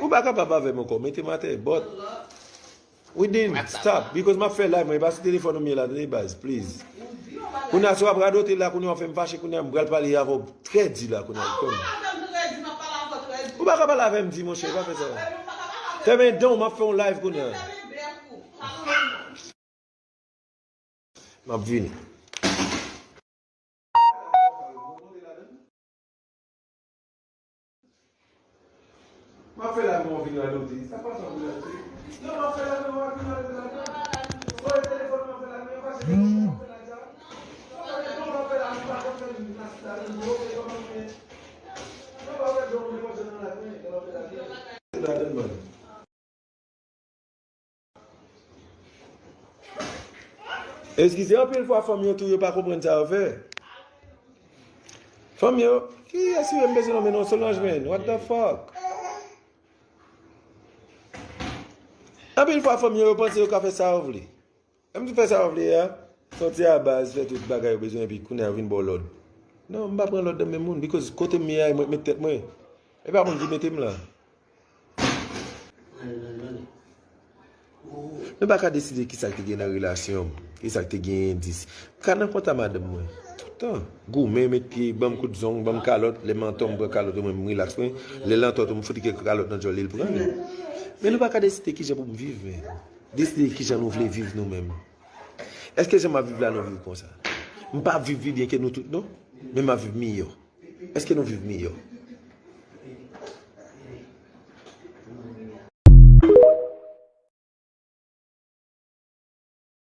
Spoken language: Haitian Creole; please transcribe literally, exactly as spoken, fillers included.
Ou pa kapab avè m ankò, mete m atè, but we didn't stop, because m ap fè live mwen, e pa sou telefòn ou m ye la, tande baz, please. Kounye a si w ap radote la, kounye a w fè m fache, kounye a m pral pale avè w trè di la, kounye a. Ou pa ka pale avè m di, monchè, pa fè sa. Fèmen dan w, m ap fè yon live kounye a. M ap vini. M ap fè la, mwen vin la note. Sa pa sa pou la note. Non, m ap fè la, mwen vin la note la. Voye telefòn mwen fè la, mwen pase telefòn mwen fè la dja. Mwen pa fè la, mwen pa konn fè li nan sila, li yo, se kòman mwen. Mwen pa fè don mwen konn nan la, mwen, mwen fè la. La donn mwen. Eskize, anpil fwa fanm yo tou yo pa konprann sa yo fè. Fanm yo, kiyès yo m bezwen nonmen non Solange, man? What the fuck? Anpil fwa fanm yo, yo panse yo ka fè sa yo vle. Lè m di fè sa yo vle a, soti a baz, fè tout bagay yo bezwen, epi kounye a yo vin ba w lòd. Non, m pa pran lòd nan men moun, because kote m ye a, e mwen k met tèt mwen. E pa moun ki mete m la. Nou pa ka deside kisa k te gen nan relasyon m, kisa k te gen endis. Ka nan konta madanm mwen. Toutan. Goumen, met pye, ban m kout zong, ban m kalòt. Lè m antò, m pran kalòt mwen, m rilaks mwen. Lè l antò tou, m fout kèk kalòt nan djòl li, l pran li. Men nou pa ka deside kijan pou m viv, men. Deside kijan nou vle viv nou menm. Èske jan m ap viv la, nou viv konsa? M pa viv pi byen ke nou tout, non. Men m ap viv miyò. Èske nou viv miyò?